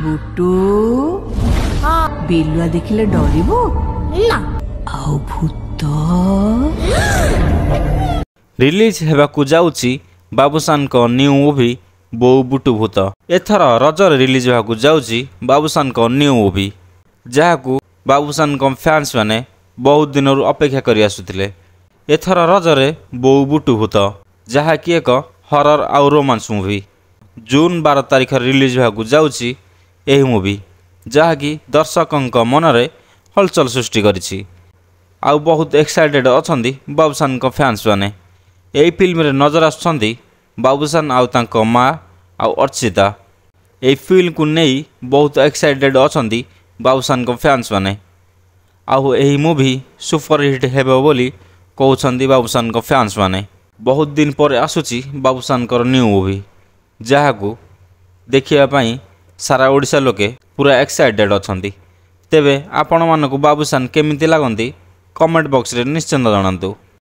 ବୁଟୁ, ବିଲୁଆ ଦେଖିଲେ ଡରିବୁ ନା? ଆଉ ଭୂତ? ରିଲିଜ୍ ହେବାକୁ ଯାଉଛି ବାବୁସାନଙ୍କ ନ୍ୟୁ ମୁଭି ବୋଉ ବୁଟୁ ଭୂତ। ଏଥର ରଜରେ ରିଲିଜ୍ ହେବାକୁ ଯାଉଛି ବାବୁସାନଙ୍କ ନ୍ୟୁ ମୁଭି, ଯାହାକୁ ବାବୁସାନଙ୍କ ଫ୍ୟାନ୍ସ ମାନେ ବହୁତ ଦିନରୁ ଅପେକ୍ଷା କରି ଆସୁଥିଲେ। ଏଥର ରଜରେ ବୋଉ ବୁଟୁ ଭୂତ, ଯାହାକି ଏକ ହରର ଆଉ ରୋମାନ୍ସ ମୁଭି, ଜୁନ୍ 12 ତାରିଖରେ ରିଲିଜ୍ ହେବାକୁ ଯାଉଛି ଏହି ମୁଭି, ଯାହାକି ଦର୍ଶକଙ୍କ ମନରେ ହଲଚଲ ସୃଷ୍ଟି କରିଛି ଆଉ ବହୁତ ଏକ୍ସାଇଟେଡ୍ ଅଛନ୍ତି ବାବୁସାନଙ୍କ ଫ୍ୟାନ୍ସ ମାନେ। ଏହି ଫିଲ୍ମରେ ନଜର ଆସୁଛନ୍ତି ବାବୁସାନ ଆଉ ତାଙ୍କ ମା ଆଉ ଅର୍ଚ୍ଚିତା। ଏହି ଫିଲ୍ମକୁ ନେଇ ବହୁତ ଏକ୍ସାଇଟେଡ୍ ଅଛନ୍ତି ବାବୁସାନଙ୍କ ଫ୍ୟାନ୍ସ ମାନେ ଆଉ ଏହି ମୁଭି ସୁପରହିଟ୍ ହେବ ବୋଲି କହୁଛନ୍ତି ବାବୁସାନଙ୍କ ଫ୍ୟାନ୍ସ ମାନେ। ବହୁତ ଦିନ ପରେ ଆସୁଛି ବାବୁସାନଙ୍କର ନ୍ୟୁ ମୁଭି, ଯାହାକୁ ଦେଖିବା ପାଇଁ ସାରା ଓଡ଼ିଶା ଲୋକେ ପୁରା ଏକ୍ସାଇଟେଡ୍ ଅଛନ୍ତି। ତେବେ ଆପଣମାନଙ୍କୁ ବାବୁସାନ କେମିତି ଲାଗନ୍ତି କମେଣ୍ଟ ବକ୍ସରେ ନିଶ୍ଚିନ୍ତ ଜଣାନ୍ତୁ।